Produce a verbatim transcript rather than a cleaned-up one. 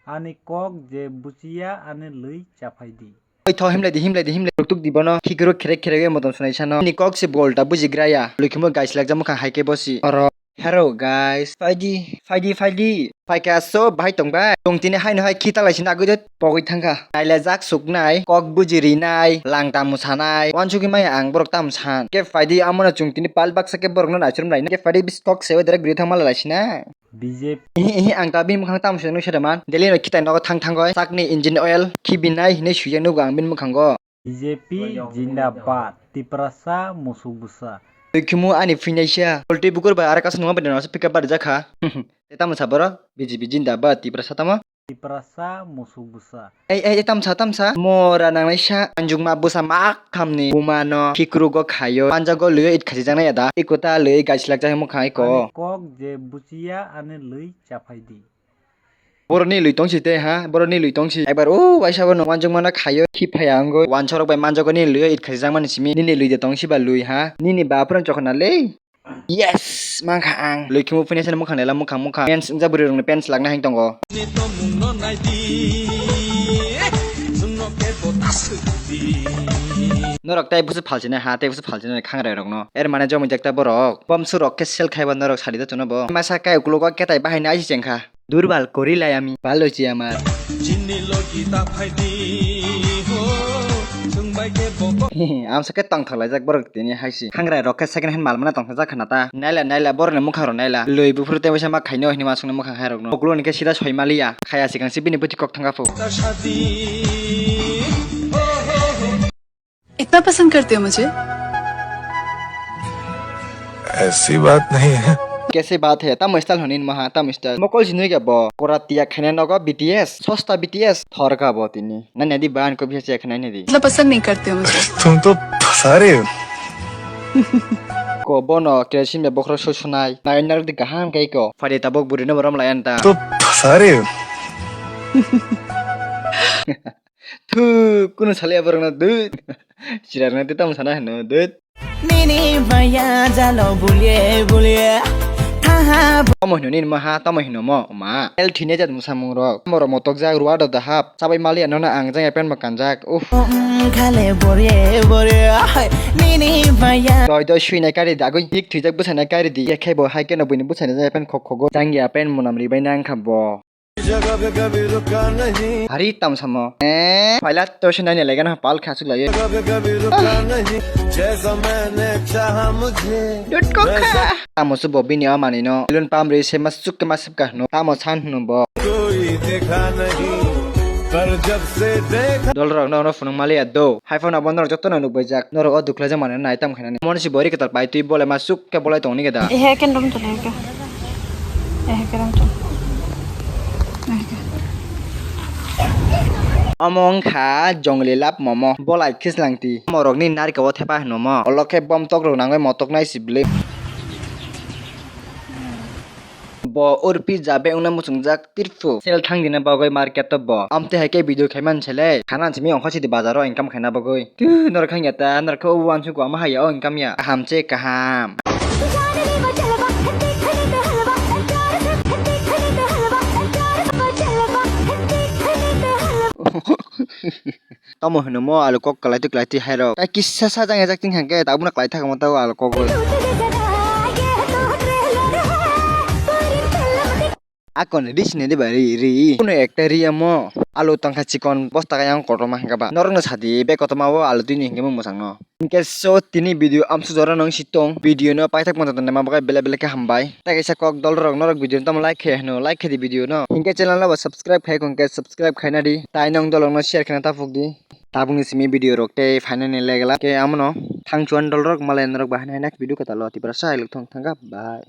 Ani kok je buchiya ani lwi chaphai di. Oi tho, himlai di, himlai di, himlai. Ruktuk di bono, khikiruk kherek kherek oi motom sunai sano. Ni kok se bolta buji graya. Lwi khimo guys lak jamo kha hai khe bosi. Oro. Hello guys. Phaidi, phaidi, phaidi. Phaikha so bahai tong bai. Tong tini haino hai khita lai sina agui de pogoi thangkha. Naile jak suknai, kok buji rinai, lang tamu sanai. Wansugwi maya ang borok tamu san. Ke phaidi amono chung tini pal baksa ke borok no naichurumlai. Ke phaidi bis kok se oi direct video thangma lai sina. B J P. Ihi, ihi, ang ta bini mukhang tamo se nung sere man. Delhi no khitai nogo thang thang goi. Sakni engine oil, khibinai hinui suya nugo ang bini mukhango. B J P jindabad, Tiprasa musuk bwsa. Twi khimu ani phuinaisa. Poltwi bukur bai aro kasu nungma bai nangsa pickup bar jakha. Te tamo sa borok? B J P jindabad, Tiprasa tamo? Tiprasa musuk bwsa. Ei, ei, ei, tamsa, tamsa. Mora nangnaisa. Anjukma bwsa mak khamni bumano. Khikrugo khaio. Panjago lwio it khasijaknai ada. Iko ta lwio gaisilak jak mukha iko. Ani kok je buchiya ani lwi chaphai di. Boroni lwi tongsi te ha. Boroni lwi tongsi. Ekbar o waisa bono wanjukmano khaio. Khiphaya wngoi. Wansorok bai manjago nini lwio it khasijakmani simi. Nini lwi de tongsi ba lwi ha. Nini ba phwrwng chokna le. Yes, mankha ang. Lwi khimu phinaisa ni mukhang lela mukhang mukhang. Pants wngja bwrwi rokni pants lakna hang tongo. Ni tomung no nai di. Chwng no kebo ta swk di. Norok tai busu phalchina ha, tai busu phalchina khangrai rokno. Er mane jomi jakta borok. Bomsu rok khe sel khaiba norok sadi da chuno bo. Masa kai uklogo ketai bahai na aisi chengkha. Durbal korilai ami, bhalo chi amar. Chini logi ta phai di, ho, chwng bai khe bokol. Amsa khe tongthok laijak borok tini haisi. Khangrai rok khe second hand mal mana tongthok jak khana ta. Naila, naila, borok ni mukhang rok naila. Lwi buphuru tei waisa ma khaino hinui ma songni mukhang hai rok no. Uklo ni khe sida soi maliya. Khaya sikang si bini bwtwi kok thangkha pho. Ta shadi, ho, ho, ho. इतना पसंद करते हो मुझे? ऐसी बात नहीं है। Kaise baat hai, tamo style hwnwi maha, tamo style. Mokol sinui ga bo, kora tiya khaina nogo B T S, sosta B T S, thor ga bo tini. Nani adi ban ko bihar tiya khaina nadi. मतलब पसंद नहीं करते हो मुझे? तुम तो फंसा रहे हो। Ko bono kerosene bai bokhorok so sunai, nai narok di kaham kai ko. Phadi tabok buri no borom lai anta. तो फंसा रहे हो। Thu, kunu saliya borokno dut. Chirarno tei tamo sana hino dut. Nini maya jalo bulie bulie. Thaha. Tamo hino nini maha, tamo hino mo ma. El thine jat musamung rok. Tamo rok motok jak ruwa do dahap. Sabai maliya nono ang jang epen mo kanjak. Uff. Khale borie borie. Nini maya. Doi doi suinai kari di agoi hik thwijak bwsanai kari di. Yakhai bo hai keno buini bwsani jang epen khok khogo. Jang ya pen munam ribai nang kha bo. Hari tam samo. Eh, paila to se nai ne lega na pal kha suk lai. Dut ko kha. Tamo su bo bini o mani no. Lun pam ri se mas suk ke mas suk ka no. Tamo san no bo. Dol rok no no phunung mali ya do. Hai phone abo norok joto no nuk bai jak. Norok o dukla jang mani nai tam khainani. Mon si bori ketar pai twi bole ma suk ke bolai tong ni ke da. Ehe ken rom to ne ke. Ehe ken rom to. Ehe ke. Omo wngkha jongli lab momo. Bolai khislang ti. Morok ni narikao thepa hino mo. Olo khe bom tok rok nangoi motok nai si bwlwi. Bo urpi jabe wngna muchungjak tirphu. Sel thang dina bagwi market o bo. Amtwi hai khe video khai man se le. Khana simi ongkha sidi bazar o income khaina bagwi. Tu norok khang ya ta, norok khe o uansuk ama hai ya o income ya. Kaham che kaham. Tamo hino mo alu kok kwlai twi kwlai twi hai rok. Tai kisa sajang ejak ting hang khe tabuk no kwlai thakma tabo alu kok bo. Akon ri sini de ba ri ri. Kuno ekta ri amo alu tangkha chikon bosta kayang kotorma hingka ba. Norok no sadi be kotorma o alu twi ni hingke mo mwchang no. Hingke so tini video amsu jora nang si tong. Video no paithak mantong tong ma bagai bele bele khe hambai. Tai kaisa kok dol rok norok video no tamo like khe hino like khe di video no. Hingke channel no bo subscribe khai kong khe subscribe khaina di. Tai nong dolong no share khaina ta phuk di. Tabuk ni simi video rok tei final ni legla ke amono thang chuan dol rok malai norok bahai nai nak video kata lo tipra sa iluk thong thangka bye.